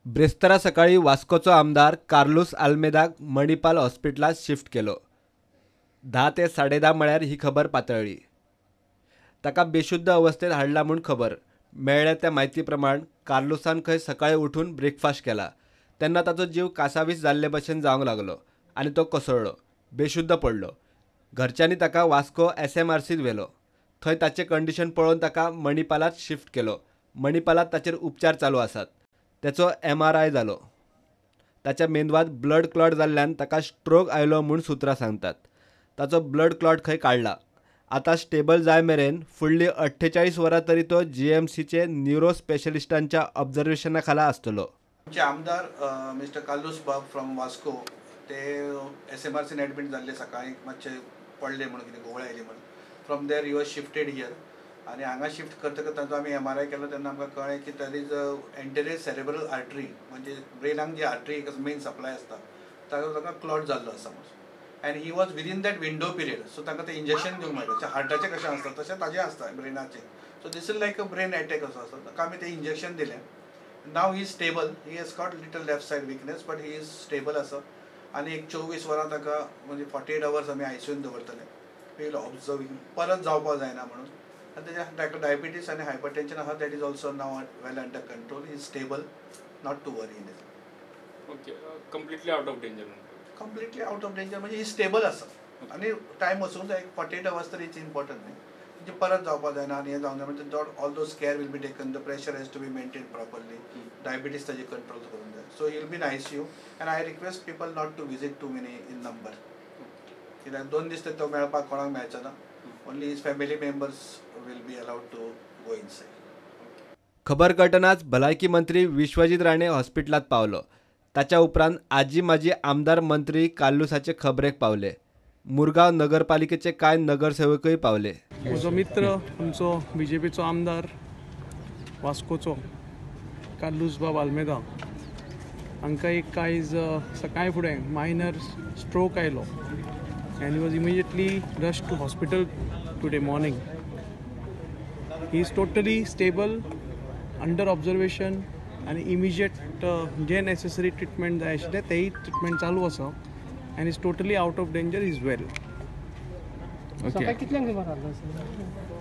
ब्रेस्तारा सकाळी वास्कोचो आमदार कार्लूस आल्मेदाक मणिपाल हॉस्पिटलांत शिफ्ट केलो. 10 ते 10:30 म्हळ्यार ही खबर पातळ्ळी. ताका बेशुद्ध अवस्थेत हाडला म्हूण खबर मेळ्ळ्या. त्या म्हायती प्रमाण कार्लूसान खंय सकाळी उठून ब्रेकफास्ट केला तेन्ना ताचो जीव कासावीस जाल्ले भशेन जावंक लागलो आनी तो कोसळ्ळो, बेशुद्ध पडलो. घरच्यांनी ताका वास्को SMRCत व्हेलो. थंय ताचें कंडिशन पळोवन ताका मणिपालांत शिफ्ट केलो. मणिपालांत ताचेर उपचार चालू आसात. ताचो MRI जालो. ताच्या मेंदवात ब्लड क्लॉट जाल्ल्यान ताका स्ट्रोक आयलो म्हूण सुत्रां सांगतात. ताचो ब्लड क्लॉट खंय काडला. आतां स्टेबल जाय मेरेन फुडली 48 वरां तरी तो GMCचे न्युरो स्पेशलिस्टांच्या ऑब्जर्वेशना खाला आसतलो. आमचे आमदार मिस्टर कार्लूस बाब फ्रॉम वास्को ते SMRCन एडमीट जाल्ले सकाळी मातशे पडले म्हणून कितें घुंवळ आयली म्हणून. From there he was shifted here आनी हांगा शिफ्ट करतकच तांचो आमी MRI केलो तेन्ना आमकां कळ्ळें की there is anterior cerebral artery म्हणजे ब्रेनाक जी आर्टरी मेन सप्लाय आसता ताका ताका क्लॉट जाल्लो आसा म्हणून. And he was within that window period, so तांकां तें इंजेक्शन दिवंक मेळटा. हार्टाचें कशें आसता तशें ताजें आसता ब्रेनाचें. So this is like a brain attack असो आसता. ताका आमी तें इंजेक्शन दिलें. Now he is stable. He has got little left side weakness but he is stable आसा. आनी एक 24 वरां ताका म्हणजे 48 आवर्स आमी ICUन दवरतले. We will observe him, परत जावपाक जायना म्हणून. आनी तेज्या ताका डायबिटीज आनी हायपरटेन्शन आसा, that is also now well under control. He is stable, not to worry in. Okay, completely out of danger. Completely out of danger म्हणजे ही स्टेबल आसा आनी टायम वचूंक जाय. 48 आवर्स तरी it's important न्ही, म्हणजे परत जावपाक जायना आनी हें जावंक जाय म्हणजे all those care will be taken. The pressure has to be maintain properly. Diabetes ताजे कंट्रोल करूंक जाय. So he will be in ICU and I request people not to visit too many in number. कित्याक 2 दीस तो मेळपाक कोणाक मेळचो ना. Only his family members will be allowed to go inside. खबर कळटनाच भलायकी मंत्री विश्वजीत राणे हॉस्पिटलांत पावलो. ताच्या उपरांत आजी माजी आमदार मंत्री कार्लूसाचे खबरेक पावले. मुरगांव नगरपालिकेचे कांय नगरसेवकय पावले. म्हजो मित्र आमचो BJPचो आमदार वास्कोचो कार्लूस बाब आल्मेदा हांकां एक आयज सकाळी फुडें मायनर स्ट्रोक आयलो and he was immediately rushed to hospital today morning. He is totally stable, under observation आनी इमिजिएट जे नेसेसरी ट्रिटमेंट जाय आशिल्लें तेय ट्रिटमेंट चालू आसा and is totally out of danger, is well.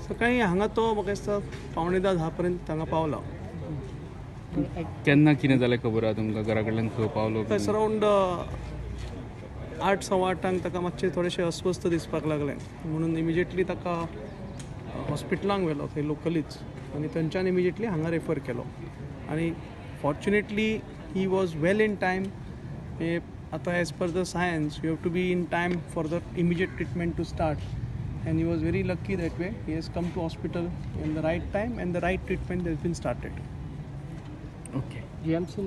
सकाळी हांगा तो म्हाका दिसता 9:45 पर्यंत हांगा पावला. केन्ना कितें जालें खबर आसा तुमकां? घरा कडल्यान खंय पावलो? अरावंड 8 सव्वा 8 ताका मातशें थोडेशें अस्वस्थ दिसपाक लागलें म्हणून इमिजिएटली ताका हॉस्पिटलांक व्हेलो थंय लोकलीच आनी थंयच्यान इमिजिएटली हांगा रेफर केलो. आनी fortunately he was well in time. आतां as per the science you have to be in time for the immediate treatment to start and he was very lucky that way. He has come to hospital in the right time and the right treatment has been started. Okay. GMC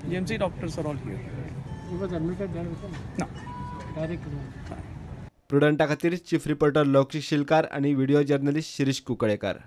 GMC doctors are all here. He was admitted there also? No. Directly. प्रुडंटा खातीर chief reporter लौकिक शिलकार आणि video journalist Shirish कुंकळेकर.